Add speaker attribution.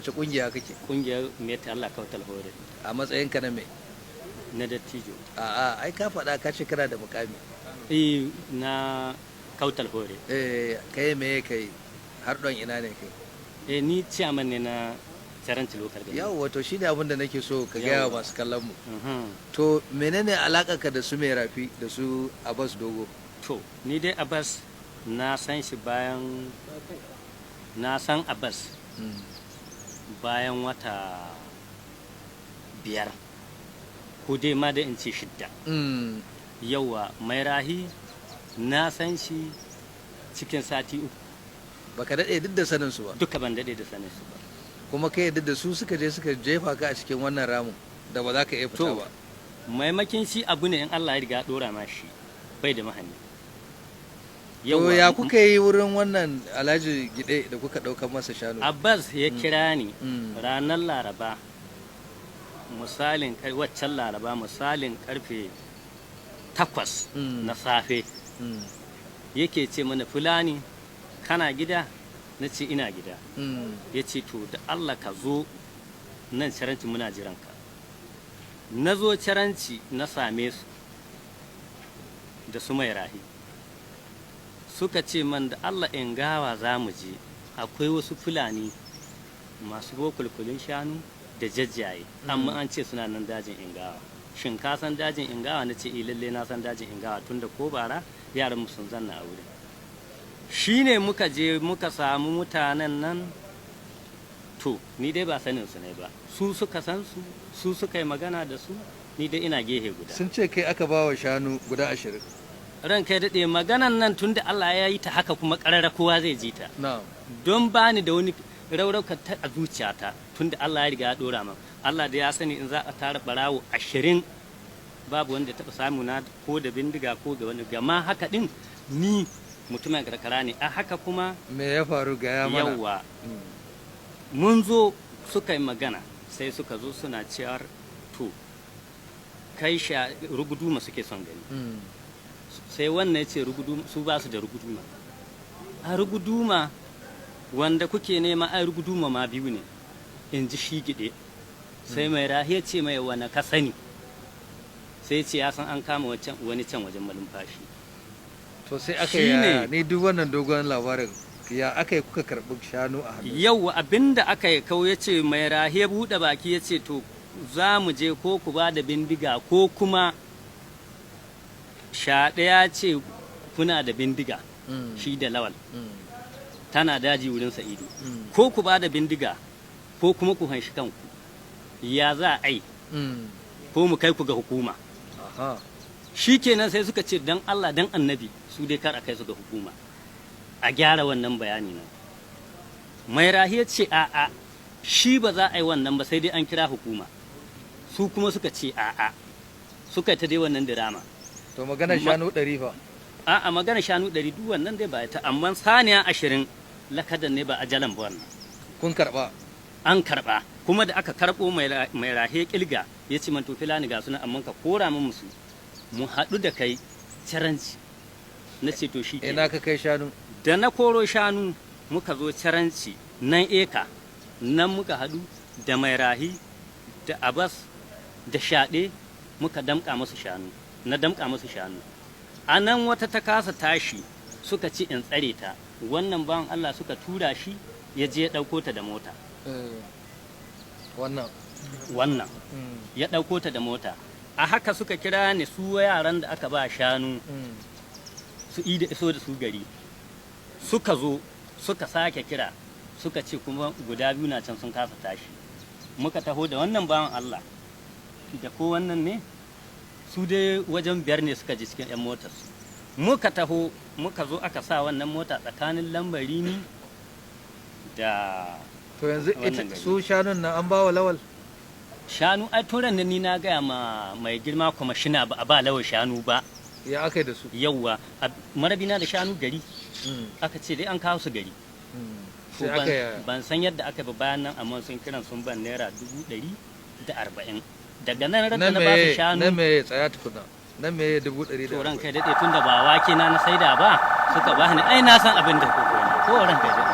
Speaker 1: Wace kungiya kake?
Speaker 2: Kungiyar Meta Allah Kautal Hore.
Speaker 1: A matsayinka na me?
Speaker 2: Na dattijo.
Speaker 1: A'a, ai ka faɗa ka ce kana da mukami.
Speaker 2: Eh, na Kautal Hore.
Speaker 1: Eh, kai me kai? Har don ina ne kai?
Speaker 2: Eh, ni chairman ne na Charanci Local Government.
Speaker 1: Yau wato shine abin da nake so ka gaya wa masu kallon mu. To menene alaka ka da su Mai Rafi da su Abbas Dogo?
Speaker 2: To, ni dai Abbas na san shi bayan na san Abbas bayan wata 5 ko dai ma da in ce 6. Yauwa, Mai Rahi na san shi cikin sati 3.
Speaker 1: Baka daɗe duk da sanin su ba?
Speaker 2: Duka ban daɗe da sanin su ba.
Speaker 1: Kuma kai yadda da su suka je suka jefa ka a cikin wannan ramin da ba za ka iya fita ba.
Speaker 2: Maimakin shi abu ne in Allah ya riga ɗora ma shi bai da mahanni.
Speaker 1: To ya kuka yi wurin wannan Alhaji Gide da kuka ɗaukar masa shanu?
Speaker 2: Abbas ya kira ni ranar Laraba, misalin waccan Laraba, misalin karfe 8 na safe. Yake ce mana, "Fulani, kana gida?" Na ce, "Ina gida." Ya ce, "To da Allah ka zo nan Caranci, muna jiranka." Na zo Caranci na same su da su Mai Rahi. Suka ce man da Allah in gawa za mu je, akwai wasu Fulani masu bokulkulin shanu da jajjaye, amma an ce suna nan dajin Ingawa. Shin ka san dajin Ingawa? Na ce, "Eh, lalle na san dajin Ingawa, tunda ko bara yaran mu sun zanna a wurin." Shine muka je muka samu mutanen nan. To ni dai ba sanin su ne ba, su suka san su, su suka yi magana da su, ni dai ina gehe guda.
Speaker 1: Sun ce kai aka ba wa shanu guda 20.
Speaker 2: Ran kai daɗe, maganan nan tun da Allah ya yi ta haka kuma ƙarara kowa zai ji ta. Don ba ni da wani raurauka ta a zuciyata, tun da Allah ya riga ya ɗora min. Allah da ya sani in za a tara ɓarawo 20 babu wanda taɓa samu na ko da bindiga ko ga wani, gama haka ɗin ni mutumin karkara ne a haka kuma.
Speaker 1: Me ya faru? Gaya mana.
Speaker 2: Yawwa, mun zo suka yi magana, sai suka zo suna cewar to kai sha ruguduma suke son gani. Sai wannan ya ce ruguduma su ba su da ruguduma. A ruguduma wanda kuke nema, ai ruguduma ma biyu ne, in ji shi Gide. Sai Mai Rahi ya ce mai, "Wane ka sani?" Sai ce ya san an kama wani can wajen Malumfashi.
Speaker 1: To sai aka yi, ni duk wannan dogon labarin, ya aka yi kuka karɓi shanu a hannu?
Speaker 2: Yau abinda aka yi kau, ya ce Mai Rahi ya buɗe baki ya ce, "To za mu je ko ku ba da bindiga ko kuma sha ɗaya." Ce kuna da bindiga, shi da Lawal, tana daji wurin Sa'idu. Ko ku ba da bindiga ko kuma ku hanshi kanku, ya za a yi, ko mu kai ku ga hukuma. Shi kenan sai suka ce dan Allah dan Annabi su dai kar a kai su ga hukuma, a gyara wannan bayani nan. Mai Rahi ya ce a'a, shi ba za a yi wannan ba, sai dai an kira hukuma. Su kuma suka ce a'a, suka ta dai wannan dirama.
Speaker 1: To maganar shanu 100 fa?
Speaker 2: A'a, magana shanu 100 duk wannan dai ba ta, amma saniya 20 lakadan ne ba ajalan ba wannan.
Speaker 1: Kun karba?
Speaker 2: An karba, kuma da aka karbo Mai Rahe kilga ya ce man, "To filani ga suna, amma ka kora min musu, mu haɗu da kai Caranci." Na ce, "To shi."
Speaker 1: Ina ka kai shanu?
Speaker 2: Da na koro shanu muka zo Caranci nan eka nan muka haɗu da Mai Rahi da Abbas da Shaɗe, muka damƙa musu shanu, na damƙa musu shanu. A nan wata ta kasa tashi, suka ci in tsare ta. Wannan bawan Allah suka tura shi ya je ya ɗauko ta da mota.
Speaker 1: Wannan?
Speaker 2: Wannan ya ɗauko ta da mota. A haka suka kira ni, su yaran da aka ba shanu su ida iso da su gari. Suka zo suka sake kira, suka ce kuma guda biyu na can sun kasa tashi. Muka taho da wannan bawan Allah da ko wannan ne, su dai wajen 5 ne suka ji cikin 'yan motar su. Muka taho muka zo aka sa wannan mota tsakanin Lambari ni da
Speaker 1: To yanzu su shanun nan an ba wa Lawal?
Speaker 2: Shanu ai turan ni na gaya ma mai girma kwamashina, ba a ba Lawal shanu ba.
Speaker 1: Ya aka yi da su?
Speaker 2: Yauwa, marabina da shanu gari, aka ce dai an kawo su gari. Ban san yadda aka bi bayan nan, amma sun kiran sun ban ₦140,000 daga nan rata na ba su shanu.
Speaker 1: Na me? Tsaya tukuna, na me 140,000?
Speaker 2: Ran kai daɗe, tun da ba wake na na saida ba suka ba ni, ai na san abin da ko ran kai daɗe.